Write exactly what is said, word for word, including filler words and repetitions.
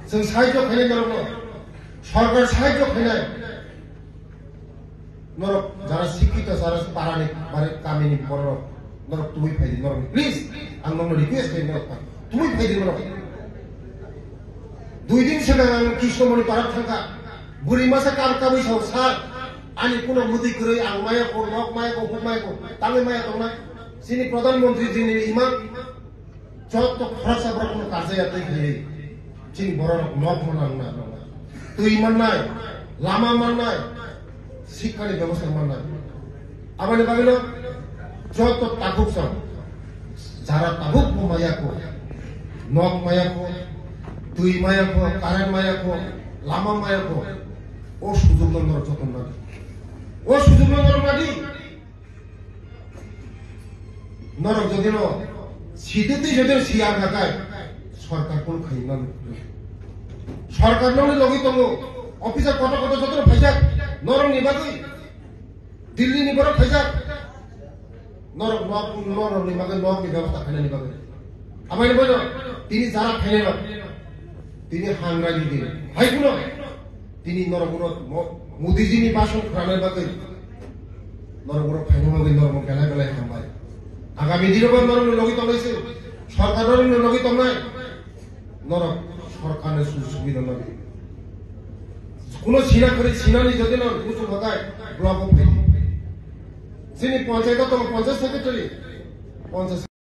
Chwng sahajyo khainai norokno, sorkar sahajyo khainai. Norok jara sikkito, jara parani, bare kamini bororok, norok tubui phaidi norok, please, ang nokno request khaio norok, tubui phaidi norok. Dui din swkang ang Krishnamoni parak thangkha, bwrwi masa kar kabwi sao, "Sir, ani kuno mwtwi kwrwi, ang maya ko, nok maya ko, huk maya ko, tangwi maya tongnai." Chini Pradhan Mantri jini imang, joto khoroksa borok kuno karjaya tei khlaiwi, chini bororok nok mannai, twi mannai, lama mannai, sikkani bebosta mannai. Aboni bagwino joto tabuk chwng jara tabuk bo maya ko, nok maya ko, twi maya ko, current maya ko, lama maya ko, o sujukno norok joto nadi. O sujukno norok nadi. Norok jodi no sitwtwi jodi no siya khakai, sorkar kun khaima nukli. Sorkar nokni logi tongo, officer kotor kotor joto no phaijak, norok ni bagwi, Delhi ni borok phaijak, norok nok, norok ni bagwi nok ni bebosta khainani bagwi. Aboni bono tini jara khainai rok, tini hangra ni din. Hai kuno, tini norok uno mo-, Modi ji ni bhasan khwnanai bagwi, norok uno khainai bagwi norok belai belai hambai. Agami dino bo norok ni logi tongnai se, sorkar norok ni logi tongnai, norok sorkar ni sujog subida nadi. Kuno sina kwrwi sinani jodi no kuchuk hatai block o phaidi. Chini panchayat o tongo panchayat secretary, panchayat